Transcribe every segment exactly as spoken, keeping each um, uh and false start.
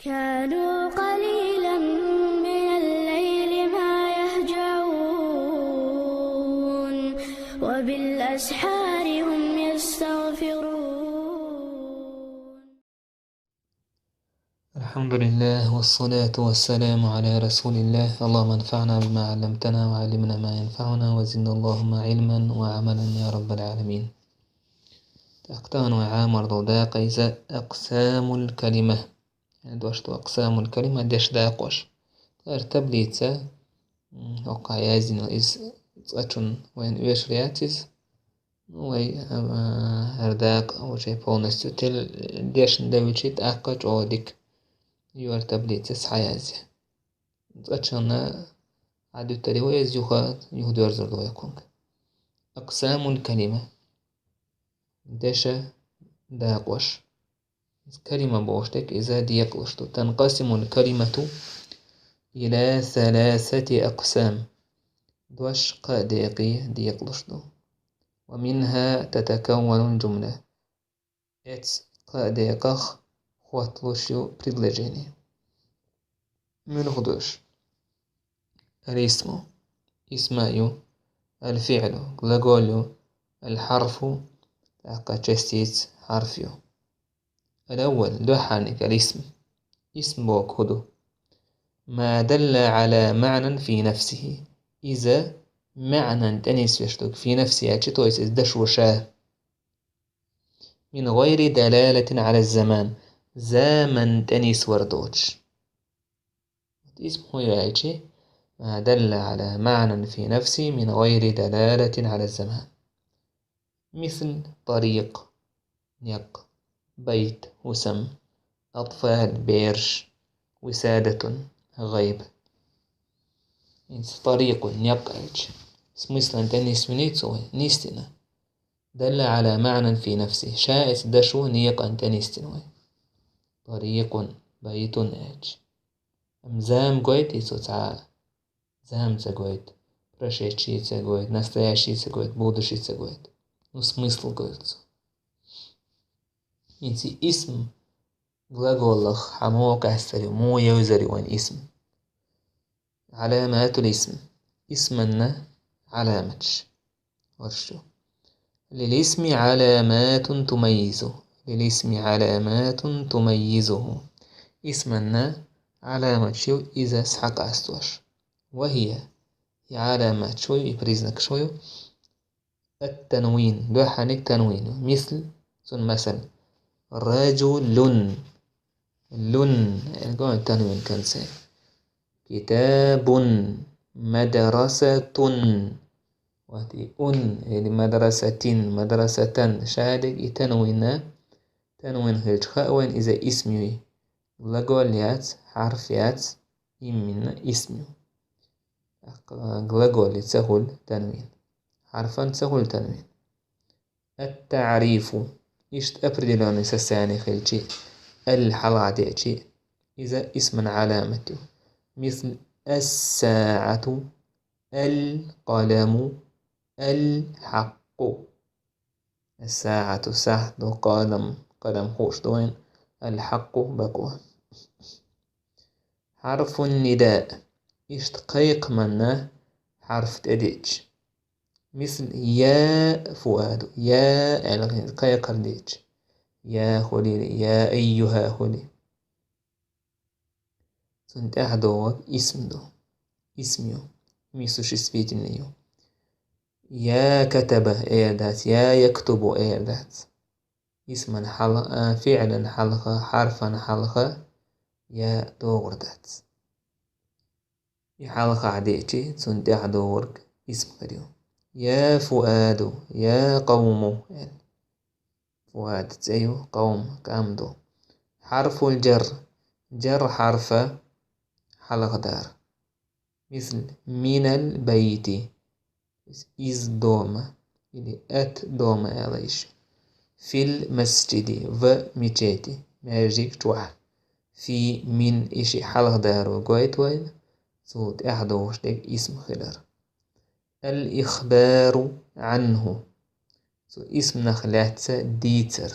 كانوا قليلا من الليل ما يهجعون، وبالأسحار هم يستغفرون. الحمد لله، والصلاة والسلام على رسول الله. اللهم انفعنا بما علمتنا، وعلمنا ما ينفعنا، وزدنا اللهم علما وعملا يا رب العالمين. تختان وعامر ضداق إذا أقسام الكلمة. يعني دوشتو أقسام الكلمة دش داقوش. Эр таблица, м, ока язина из цачун вайн вешриятиз. Ну, вай, а, эр дакъ уже полностью тел дешн девичит акка чодик. Юар таблица схаязи. Цачуна адютари вай из юха, юх дёрзур дой кунг. أقسام الكلمة. Деша дакъош. Из калима боштек иза декълушту. تنقسم الكلمة إلى ثلاثة أقسام. Дош кха декъи декълушту. ومنها تتكون الجملة. Эц кха декъах хотлуш ю предложение. Мюн худуш. الاسم. Исма ю. الفعل. Глагол ю. الحرف. Такъа частиц, харф ю. الأول, духьаник, الاسم. Исм бок худу. ما دل على معنى في نفسه. Иза маънан тӀанисвеш дуг, في نفسه, ячи, то есть из даш вуша. من غير دلالة على الزمان. Заман тӀанисвар доч. Исм хӀу яйчи, ما دل على معنى في نفسه من غير دلالة على الزمان. مثل طريق, някъ, بيت, хӀусам, أطفال, бераш, وسادة, гӀайб. Инц طريق, някъ яйчи. Смыслан тӀанисвини цо, нисдина. دل على معنى في نفسه. Ша эц даш ву некъан тӀанисдина вай. طريق, بيت яйчи. Ам зам гойт и цо цхьа. Зам ца гойт. Прошедший ца гойт, настоящий ца гойт, будущий ца гойт. Ну, смысл гойт цо. Инци исм глаголах хӀамо кастари, мо евзари вайн исм. علامات الاسم. Исманна гӀаламатш. Оршу. للاسم علامات تميزه. للاسم علامات تميزه. Исманна гӀаламатш ю иза схьакъастош. وهي. И гӀаламатш ю, и признакш ю. التنوين. Духьаник танвин ю. مثل, цун масал. رجل. Лун. Элгон танвин конце. كتاب. مدرسة. Вот и ун, или مدرسة, مدرسة. Шадик и танвина. Танвин хилч хаъ вайн иза исм юй. Глагол яц, хьарф яц, именно исм ю. Глаголи ца хул танвин. Хьарфан ца хул танвин. التعريف. Ишт определённый состояние хилчи, ал хьалгӀа деачи, иза исман гӀаламат ю. مثل الساعة, القلم, الحق. الساعة, сахьт ду, къалам, къалам хуш ду вайн, الحق, бакъо. حرف النداء. Ишт кхайкхаманна хьарф тӀедичи. مثل يا فؤاد, я аьлгӀин кхайкхар дичи. Я хули, я айюха хули. Цун тӀаьхьа догӀу исм ду. Исм ю. Мису существительный ю. Я катаба эр дац, я яктубу эр дац. Исман хьалха, а, фиълан хьалха, хьарфан хьалха я догӀур дац. И хьалха хьадечи, цун тӀаьхьа догӀург исм хир ю. Я фуаду, я къавму, аьлла. Фуад цӀе ю, къавм, кӀам ду. حرف الجر. Джар хьарфа хьалхадар. مثل من البيت. Из дома. Или от дома аьлла йиш. في المسجد. В мечети. Маьждиг чохь. في من иши хьалхадар ву гойту вайна. Цул тӀаьхьа догӀуш дерг исм хилар. الإخبار عنه. Цу исмнах лаьцна дийцар.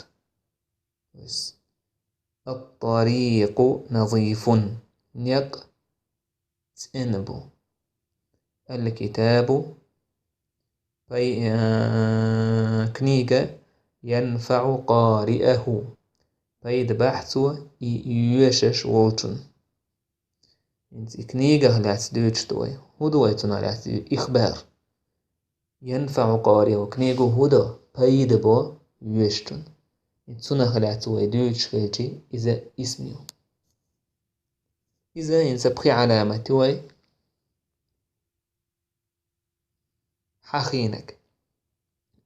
То есть الطريق نظيف. Некъ цӀена бу. الكتاب, пай-, а, книга, ينفع قارئه, пайда бахьа цо и йоьшуш волчун. ХӀинца и книгах лаьцна дуьйцуш ду вай. ХӀун ду вай цунах лаьцна ихбар? ينفع قارئه, книгу хӀун до? Пайда бо йоьшучун. И цунах лаьцна вай дуьйцуш хилча, иза исм ю. Иза хӀинца пхи Ӏаламат ю вай хьахийнарг.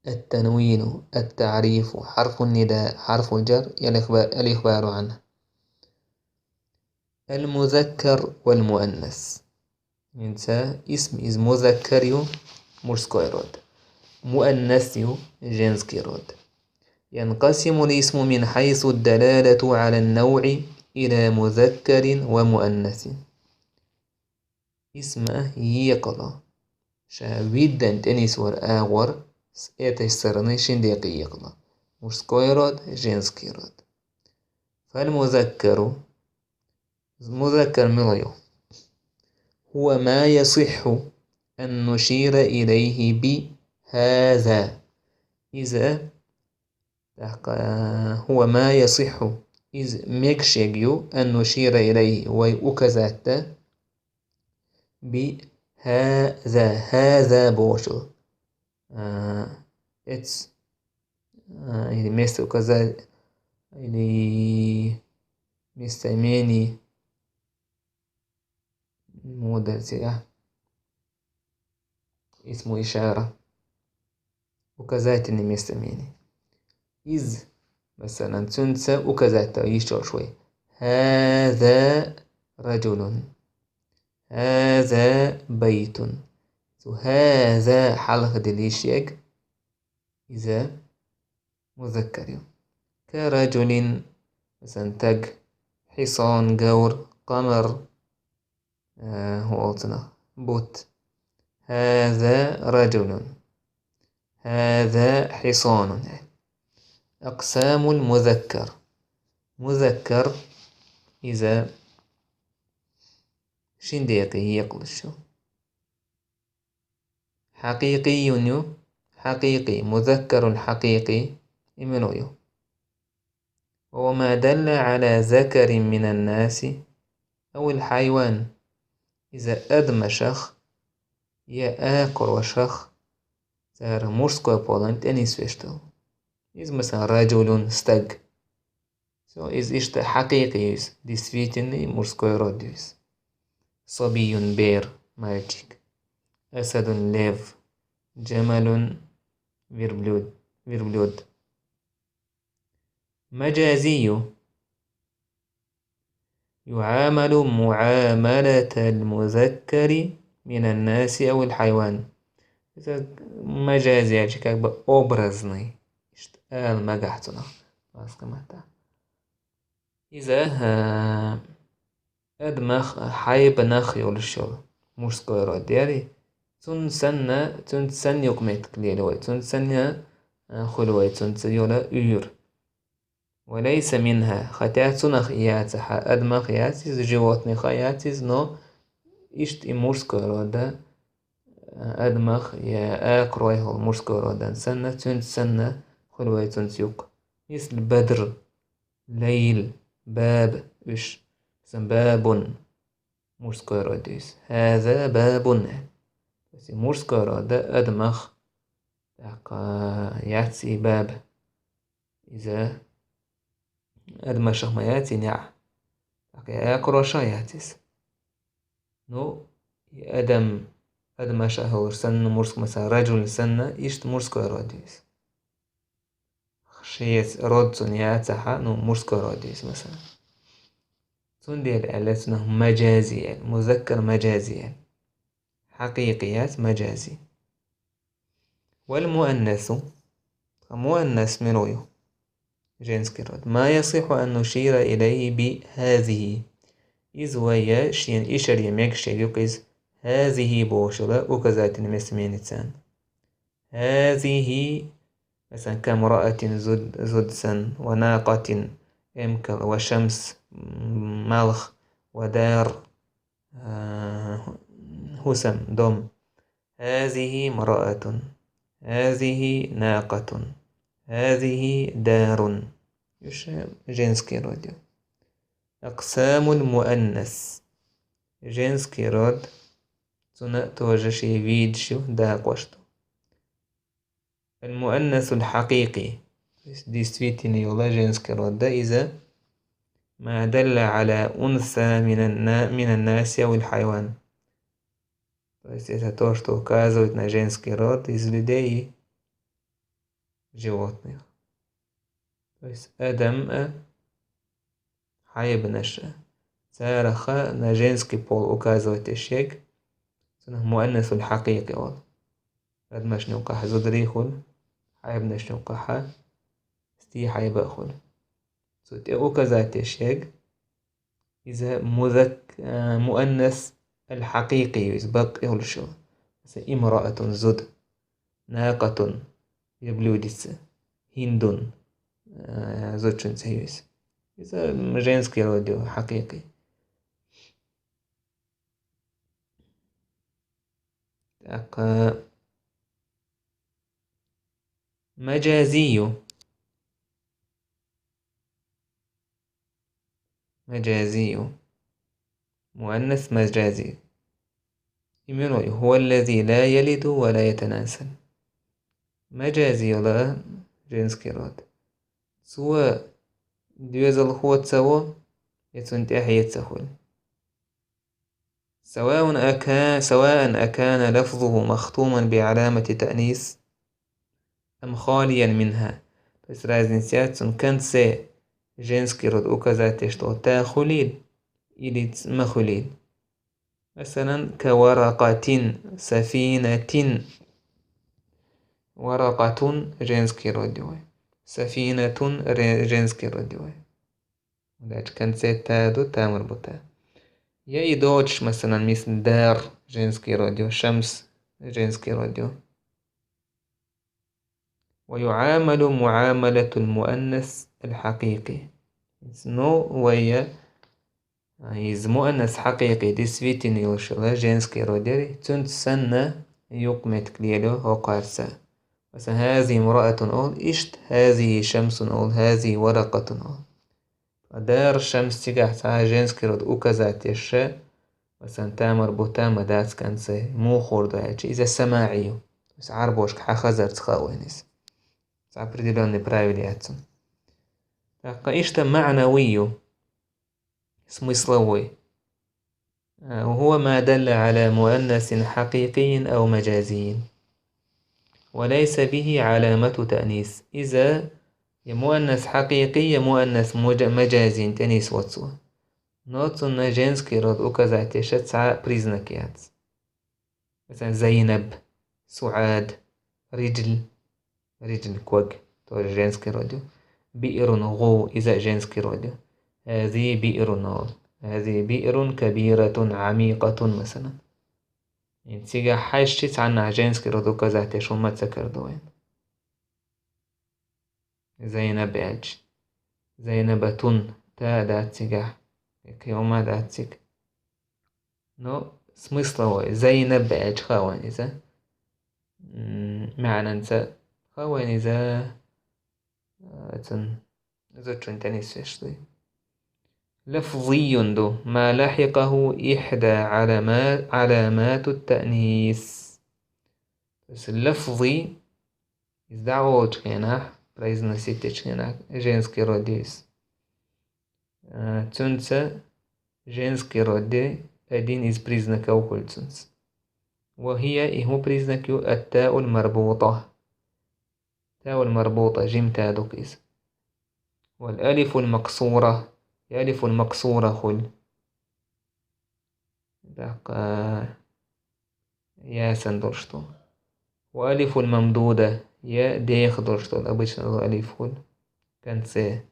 التنوين, التعريف, حرف النداء, حرف الجر, الإخبار, الإخبار عنه. المذكر والمؤنث. ХӀинца исм из музаккар ю, мужской род. Муаннас ю, женский род. ينقسم الاسم من حيث الدلالة على النوع إلى مذكر ومؤنث. Исма екъалу. Ша виддан тӀенисвар агӀор, с этой стороны шин декъе екъалу. Мужской род, женский род. فالمذكر, музаккар мила ю? هو ما يصح أن نشير إليه بهذا. Иза, тӀаккха, هو ما يصح, иза мегаш ерг ю, أن نشير إليه, вай указать да, بهذا, هذا бохучул. А, эц-, а, или место указа-, или местоимение, мударриӀ, а? Исму ишара. Указательный местоимение. Из, масалан, цунца указать да йиш йолуш вай. هذا رجل. هذا بيت. Цу هذا хьалха дилла йиш ерг, иза музаккар ю. كرجل, масалан, стаг, حصان, говр, قمر, э, хӀун олу цунах, бутт. هذا رجل. هذا حصان. أقسام المذكر. Музаккар, иза шин декъе екъалуш ю. حقيقي ю, حقيقي, مذكر حقيقي, и мила ю? وما دل على ذكر من الناس أو الحيوان. Иза адамашах я акхарошах, цара мужской полан тӀенисвеш долу. Иза, масалан, رجل, стаг. Со, иза иштта хьакъикъи ю иза, действительный мужской род ю иза. صبي, бер, мальчик. أسد, лев. جمل, верблюд, верблюд. مجازي ю. يعامل معاملة المذكر من الناس أو الحيوان. Иза мажази аьлча, как бы образный. Иштта ала магахь цунах, маска матта. Иза, а, адамах, хьайбанах йолуш йолу мужской род яри, цунна санна, цуьнца санна юкъаметтиг лело вай, цуьнца санна, а, хуьлу вай, цуьнца йолу уьйр. وليس منها, хотя цунах и яцахьа, адамах яц иза, животных а яц иза, но иштта и мужской рода, а, адамах я акхарой хьол мужской родан санна, цуьнца санна хуьлу вай цуьнца юкъа. Мисал, بدر, ليل, باب, уьш. Сан باب, мужской род ю иза. هذا باب. То есть и мужской рода адамах, тӀаккха, яц и باب. Иза адамашах ма яц и неӀ. ТӀаккха я акхарошах яц иза. Ну, и адам, адамашах йолуш санна, мужск-, масала, رجل санна, иштта мужской род ю иза. Шеца род цунна яцахьа, ну, мужской род ю иза, масала. Цундела аьлла цунах мажази аьлла, музаккар мажази аьлла. Хьакъикъи яц, мажази. والمؤنث. Ткъа муаннас мила ю? Женский род. ما يصح أن نشير إليه بهذه. Иза вай шена ишар ян мегаш ерг ю-кх иза. هذه бохуш йолу указательный местоимени царна. هذه, масала, كامرأة, зуд, зуда санна, وناقة, хӀемкал, ва шамс, м, малх, ва дар, а, хӀусам, дом. هذه امرأة. هذه ناقة. هذه دار. Уж женский род я. أقسام المؤنث. Женский род. Цун тоже ши видаш я, дакъош да. المؤنث الحقيقي. То есть действительный йола женский род да из. ما دل على أنثى من النا-، من الناس أو الحيوان. То есть это то, что указывает на женский род из людей и животных. То есть адам а, хьайбанаш а. Царех на женский пол указывать деш ерг, цунах المؤنث الحقيقي оал. Адамашна юкъахь зударий хуьлу, хьайбанашна юкъахь стий хьайба а хуьлу. Цу тӀе указать деш ерг, иза музак-, а, المؤنث الحقيقي ю, иза бакъ йолуш йолу. Масала, امرأة зуда, ناقة я блюдица, هند, а, зудчун цӀе ю иза. Иза женский род ю, حقيقي. ТӀаккха مجازي ю. مجازي ю. مؤنث مجازي. Именно هو الذي لا يلد ولا يتناسل. Мажази йола женский род. Цо доьзалхо ца во, я цунна тӀаьхье ца хуьлу. سواء أكا-، سواء أكان لفظه مختوما بعلامة تأنيث أم خاليا منها. То есть разница яц цуьнан конце женский род указать деш долу та хуьлийла или ц-, ма хуьлийла. Масалан, كورقة، سفينة. ورقة женский род ю вай. سفينة ре-, женский род ю вай. Дальше конце та ду, тамар бу та. Я и доцуш, масалан, мисал, دار женский род ю, شمس женский род ю. ويعامل معاملة المؤنث الحقيقي. Ну, вай я, а, иза муаннас хьакъикъи, действительный йолуш йола женский род яри, цуьнца санна юкъаметтиг лело хӀокхарца. Масалан, هذه امرأة олу, иштта هذه شمس олу, هذه ورقة олу. Ткъа دار، شمس цигахь цхьа а женский род указать деш, масалан, тамар бу та ма дац конце, муха хир ду аьлча, иза самаӀи ю. Иза Ӏарбошка хьан хазарца хаавойн иза. Цхьа определённый правила яц цуьнан. ТӀаккха иштта маӀнави ю, смысловой. وهو ما دل على مؤنث حقيقي أو مجازي، وليس به علامة تأنيث. Иза я муаннас хьакъикъи, я муаннас муджа-, мажазин тӀе нисвац цо. Но цунна женский род указать деш цхьа признак яц. Масалан, Зайнаб, СуӀад, Риджл, Риджл ког, тоже женский род ю. БиӀрун гӀу, иза а женский род ю. هذه بئر олу. هذه بئر كبيرة عميقة, масалан. И цигахь хьаьжча цхьаннахь женский род указать деш хӀума ца карадо вайна. Зайнаб аьлча. Зайнабатун, та а дац цигахь. Кхин хӀума а дац цига. Но смысловой, Зайнаб аьлча хаавойн иза. М, маьӀнанца хаавойн иза, а, цуьнан зудчун тӀе нисвеш дуй. لفظي ду, ما لحقه إحدى علما-، علامات التأنيث. То есть лафзи, иза дӀагӀолчу хенахь, произносить дечу хенахь, женский род ю иза. А, цуьнца женский род ю, один из признаков хуьлу цуьнца. وهي, и хӀун признак ю, التاء المربوطة. تاء المربوطة, жима та ду-кх иза. والألف المقصورة, я алиф ал-макъсура хуьлу. ТӀаккха ясана долуш ду. والألف الممدودة, я деха долуш долу, обычно долу алиф хуьлу конце.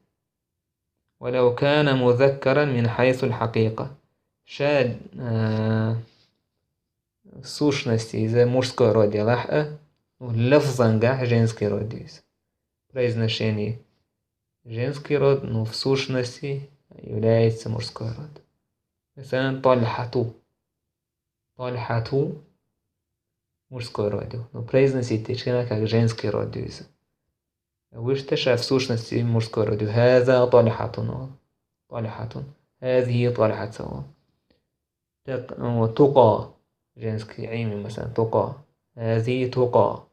ولو كان مذكرا من حيث الحقيقة. Ша, а, в сущности иза мужской род ялахь а, ну, лафзангахь женский род ю иза. Произношение. женский род, но в сущности является мужской род. Масалан, Тальхату. Тальхату — мужской род ю. Но произносить течена как женский род ю иза. Вуьшта ша в сущности мужской род ю. Хаза Тальхатун оал. Тальхатун. Хазихи Тальхатун оал. Так, ну, Тука. Женский имя, масалан, Тука. Хазихи Тука.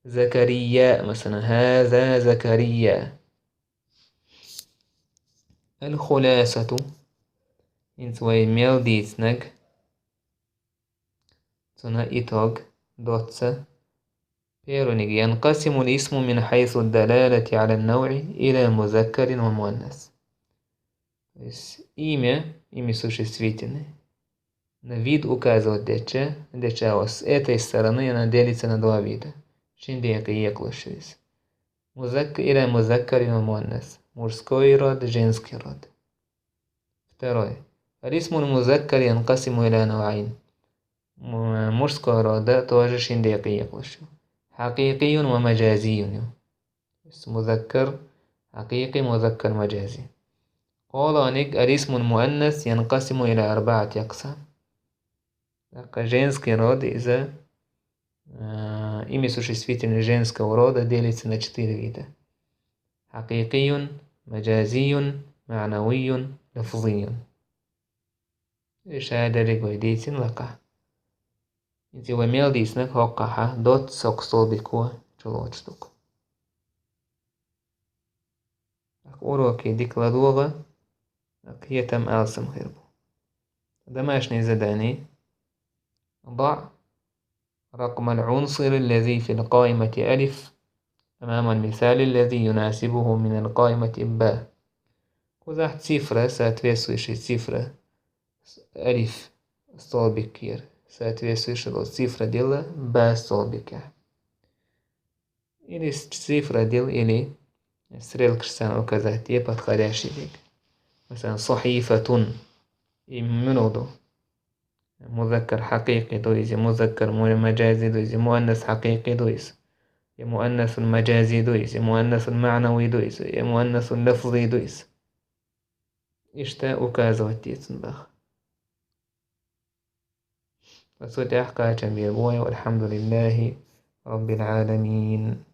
Закария, масалан, хаза Закария. Аль-хуласату. ХӀинца вай мел дийцинарг. Цуна итог, доцца. Первый ниг: ينقسم الاسم من حيث الدلالة على النوع إلى مذكر ومؤنث. То есть имя, имя существительное, на вид указывать деча, деча вот с этой стороны она делится на два вида. Шин декъе екъалуш ю иза. Музак-, إلى مذكر ومؤنث. Мужской род, женский род. Второй. الاسم المذكر ينقسم إلى نوعين. М-, мужской род тоже шин декъе екъалуш ю. حقيقي ومجازي ю. Музаккар хьакъикъи, музаккар мажази. Кхоалагӏниг: الاسم المؤنث ينقسم إلى أربعة أقسام. Так, женский род из, э, имя существительное женского рода делится на четыре вида. حقيقي، مجازي، معنوي، لفظي. Иштта деррига вай дийцина лакхахь. Иза вай мел дийцинарг хӀокхахь доцца хӀокху столбико чулоцуш ду-кх. Урок дика ладогӀа, кхетам алсам хир бу. Домашнее задание. ضع رقم العنصر الذي في القائمة ألف أمام المثال الذي يناسبه من القائمة باء. Кхузахь цифра, соответствующая цифра, алиф столбикера соответствующая цифра дила баъ столбикехь. Или с-, цифра дила, или стрелкашца указать де подходящий дерг. Масалан, صحيفة. И муьлха ду? Музаккар хьакъикъи ду иза, музаккар му-, мажази ду иза, муаннас хьакъикъи ду иза, я муаннасун мажази ду иза, я муаннасун маънави ду иза, я муаннасун лафзи ду иза. Иштта указывать де цунах. Ас цу тӀехь кхачам бийр бу вай. والحمد لله رب العالمين.